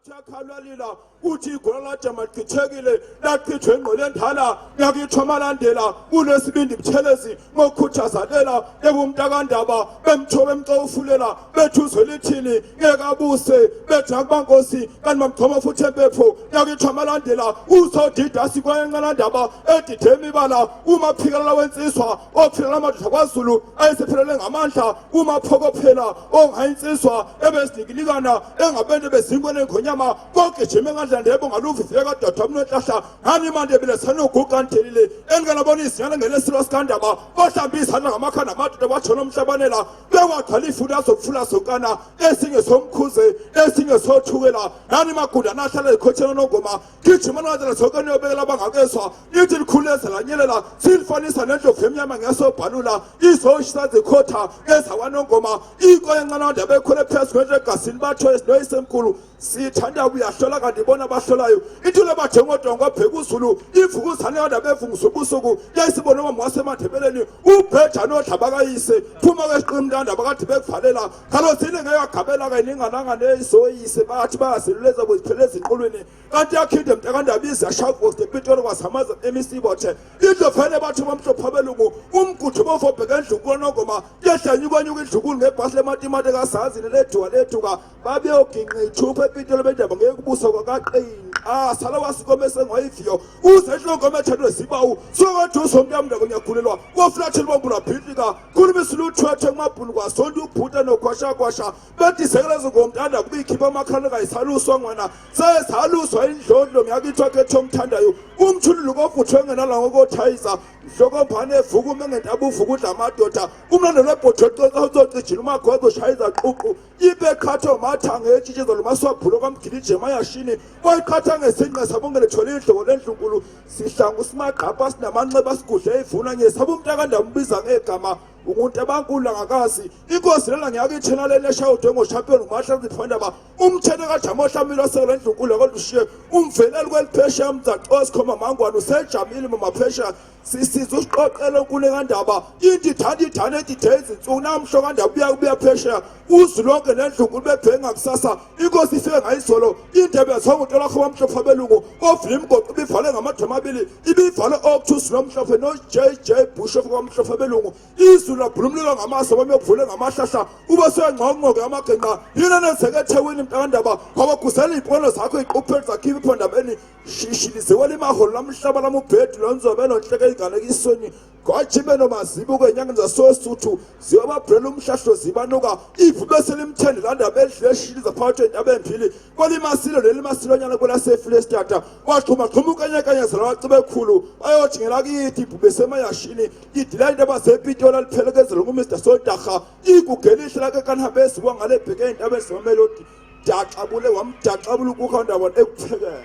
Bathi akhalwalila uthi igolo lajama lichithekile lachithwa engqolo endala yakithwa amalandela unesibindi buthelezi ngokhuthazalela ebumntakandaba bemthoba emcofulela bethi uzwe lithini ngeke abuse bethi akubankosi kanti bamchoma futhi empepho yakithwa amalandela usodidasi kwayenqalandaba edide imibala uma phikelela wensizwa ophilela amadoda kwaZulu ayesephelele ngamandla uma phokophela ongayinsizwa ebezinikilikana engabente bezinkwe nengonyama kogijima engadla ndebo ngaluvivi ekadodwa mnonhlahla ngani manje besanoguqa ndelile engingalabona izinyana ngelesilo sikandaba bohlamba izandla ngamakhanda amadoda batshona umhlabanela bewagcwala ifuna azokufula zonkana esinye somkhuze esinye sothukela nani magunda nahlala ekhotsheni nongoma gijima ngadlela zonke niyobekela abangakezwa ithi likhuleza lanyelela silifanisa nendlovu emnyama ngesobhalula izoshisa zikhotha ezakwanongoma iko encananda bekhwele phezu kwento egazini batho esinoyisemkhulu sithanda uyahlola kanti ibona abahlolayo intule bajengodongo abheka uzulu ivukuzane kanda bevungisa ubusuku yayisibona umama wasemandebeleni ubhejane odlabakayise phuma kwesiqimntanda bakade bekuvalela khalozini ngeke agabela kayiningananga neyisoyise bathi bayazeluleza kuziphelela ezinqulwini kanti yakhinde mntakandabizi yashavuste epitoli kwazamaza emisibothe indlovele bathi bamhlophe abelungu umguthu bovobheka endlunkulu nongoma yehlanyukwanyuka indlukulu ngebhasi lematimati kasazi nelethuka lethuka babeyoginqa ithupha epitoli bendaba ngeke kubuso kwakaqini ah sala wasikome esengoyiviyo uze enhloko ethathwe zibawu sokaduso umntamndako ngiyagulelwa koflathela bombula bhitlika khuluma isiluthwethe kumabhulu kwasonto ubhuta nokhwashakwasha badisekelezo ngomntanda kuba ikhipha amakhala kayisaluswa ngwana sesaluswa indlondlo ngiyakithwa ketho omthandayo umthululu kovuthwe ngenala ngokothayiza nhlokombane evuka ume ngentaba uvuka udla amadoda umlando lwebhodwe ucocijila umagogo shayiza ququ ibe qhatha umathanga etshitshiza lomaswabhulo kwamgilijema yashini wayiqhatha ngesinqe sabongele thole idloko lendlunkulu sihlangu simagqapha sinamanxeba sigudle ivuna ngesaba umntakandambiza ngegama umuntu abankulu angakazi inkosi lena ngiyakithena lena eshawudwe ngoshampion ngumahlanziphandaba umthetho kajama ohlamile osekela endlunkulu yakolushiye umveleli kweliphesheya umzaco osikhoma mangwane usejamile mamaphesheya sisiza usiqoqela onkulu kandaba into ithanda ithanda edide izinsuku namhlo kandaba ubuya kubuya phesheya uzwi lonke nendlunkulu bebheke ngakusasa inkosi ifike ngayizolo indebe yathonga utolakho bamhlophe abelungu ovula imigoqo ibivale ngamadoda amabili ibivale okuthusi nomhlophe no-jj bush ofika kwamhlophe abelungu izulu labhulumlilo ngamaso bamyokuvule ngamahlahla ube seyangqonqoke amagenqa yini enenzeka ethekwini mntakandaba wabagusela iy'mpono zakho iy'qupheli zakhipha iphondabeni shishiliziwe limaholo lamhlaba lamubhedu lonzobe lonhleke iganekisweni Gojime nomazibuko enyangeni zasosuthu ziyobabhrela umhlahlo zibanuka iphu bese limthende landaba edlule eshiliza phakathi kwentaba emphili kwelimasilo leli masilonyana kwelasefulestata waxhuma xhuma ukenyekanyezela wacibekhulu bayojingela kithi ibhu besemayashini idila into abasepitola liphelekezela ngumr sodarha igugelihle lake kanhabezi kwangale bheke intaba ezimamelodi daxabule wamdaxabula ukukha ndaba ekuthekela.